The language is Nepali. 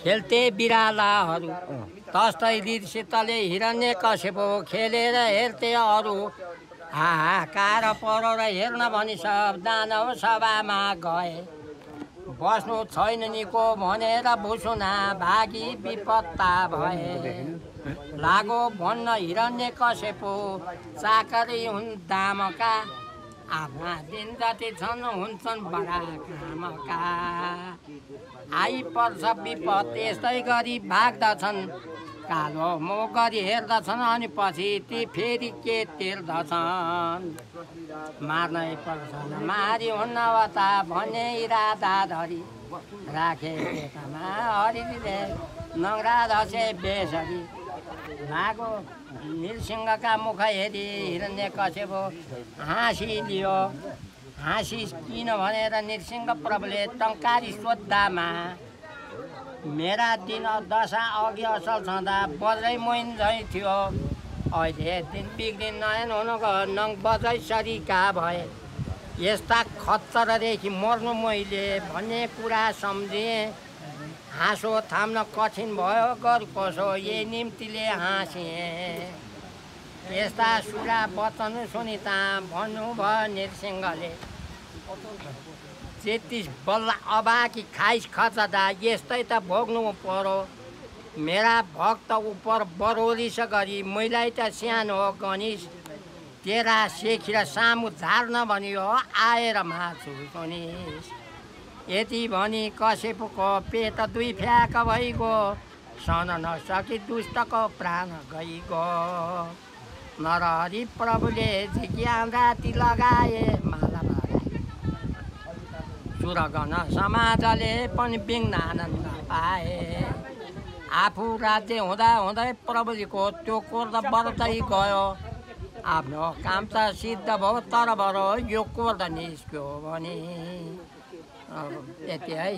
खेल्थे बिरालाहरू तस्तै शीतले हिरण्यकश्यप खेलेर हेर्थे अरू हाहाकार परो र हेर्न भनी सब दानव सभामा गए बस्नु छैन निको भनेर भुसुना भागी विपत्ता भए लागो भन्न हिरण्यकश्यप चाकरी हुन् दामका आफ्ना दिन जति छन् हुन्छन् बडा कामका आइपर्छ विपद त्यस्तै गरी भाग्दछन् कालो मुख गरी हेर्दछन् अनि पछि ती फेरि के तिर्दछन् मार्नै पर्छ मारी हुन्न वता भन्ने इरादा धरी राखे पेटमा हरिले नङ्ग्रा धसे बेसरी लागो नृसिंहका मुख हेरी हिरण्यकश्यप हाँसिदियो हाँसी किन भनेर नृसिंह प्रभुले टङ्कारी सोद्धामा मेरा दिन दशा अघि असल छँदा बज्रै मोइन झैँ थियो अहिले दिन बिग्रिन नयन हुनुको नङ बजै सरीका भए यस्ता खच्चरदेखि मर्नु मैले भन्ने कुरा सम्झेँ हाँसो थाम्न कठिन भयो गर कसो यही निम्तिले हाँसेँ यस्ता सुरा वचन सुनिता भन्नुभयो नृसिंहले 33 बल्ल अबाकी खाइस खचदा यस्तै त भोग्नु परो मेरा भक्त उपर बरोलिस गरी मैलाई त सानो गणिस तेरा सेखिर सामु झार्न भनियो आएर माछु सुनिस यति भनी कश्यपको पेट दुई फ्याक भइगयो सहन नसकी दुष्टको प्राण गइगयो नरहरि प्रभुले झिक्यान राति लगाए माला सुरगण समाजले पनि विघ्नानन्द पाए आफू राज्य हुँदा हुँदै प्रभुजीको त्यो क्रोध बढ्दै गयो आफ्नो काम त सिद्ध भयो तर बरो यो क्रोध निस्क्यो भने यति है।